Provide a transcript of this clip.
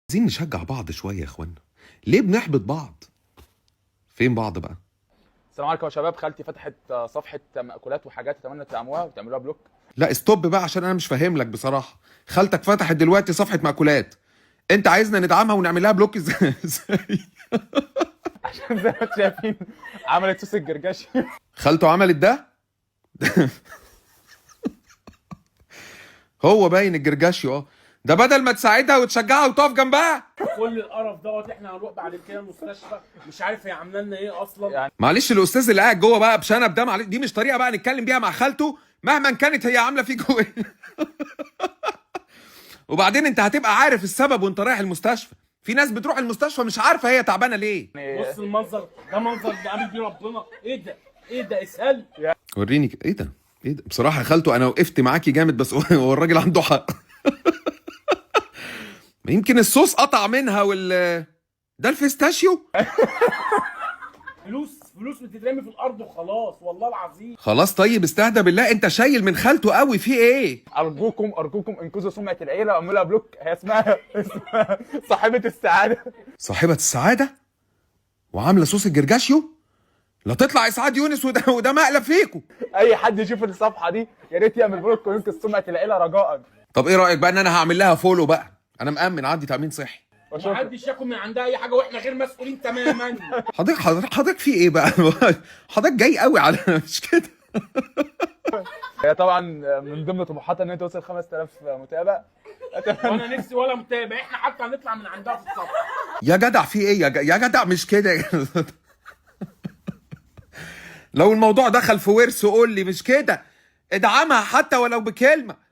عايزين نشجع بعض شوية يا اخوانا، ليه بنحبط بعض؟ فين بعض بقى؟ السلام عليكم يا شباب. خالتي فتحت صفحة مأكولات وحاجات، اتمنى تدعموها وتعملوها block. لا stop بقى عشان انا مش فاهم لك بصراحة. خالتك فتحت دلوقتي صفحة مأكولات، انت عايزنا ندعمها ونعمل لها block ازاي؟ عشان زي ما انتم شايفين عملت صوص الجرجاشي. خالته عملت ده؟ هو باين الجرجاشيو. ده بدل ما تساعدها وتشجعها وتقف جنبها. كل القرف دوت احنا هنروح بعد كده المستشفى، مش عارف هي عامله لنا ايه اصلا. يعني معلش الاستاذ اللي قاعد جوه بقى بشنب ده، معلش دي مش طريقه بقى نتكلم بيها مع خالته مهما كانت هي عامله فيكوا ايه. وبعدين انت هتبقى عارف السبب وانت رايح المستشفى. في ناس بتروح المستشفى مش عارفه هي تعبانة ليه. بص المنظر ده، منظر ده قابل بيه ربنا. ايه ده؟ ايه ده؟ اسهال. وريني ايه ده؟ ايه ده؟ بصراحة يا خالته انا وقفت معاكي جامد، بس هو الراجل عنده حق. يمكن الصوص قطع منها ده ال pistachio. فلوس، فلوس بتترمي في الارض وخلاص، والله العظيم. خلاص طيب استهدى بالله، انت شايل من خالته قوي في ايه؟ ارجوكم ارجوكم انقذوا سمعه العيلة واعملوا لها block. هي اسمها صاحبه السعادة. صاحبة السعادة وعاملة صوص الجرجاشيو؟ لا تطلع اسعاد يونس وده مقلب فيكو. اي حد يشوف الصفحة دي يا ريت يعمل block وينقذ سمعه العيلة رجاء. طب ايه رأيك بقى ان انا هعمل لها follow بقى؟ انا مأمن عندي تأمين صحي. وشكرا. محدش ياكل من عندها اي حاجة واحنا غير مسؤولين تماما. حضرتك في ايه بقى؟ حضرتك جاي قوي على مش كده. هي طبعا من ضمن طموحاتها ان هي توصل 5000 متابع. وانا نفسي ولا متابع، احنا حتى هنطلع من عندها في الصفحة. يا جدع في ايه يا جدع مش كده. لو الموضوع دخل في ورث قول لي، مش كده. ادعمها حتى ولو بكلمة.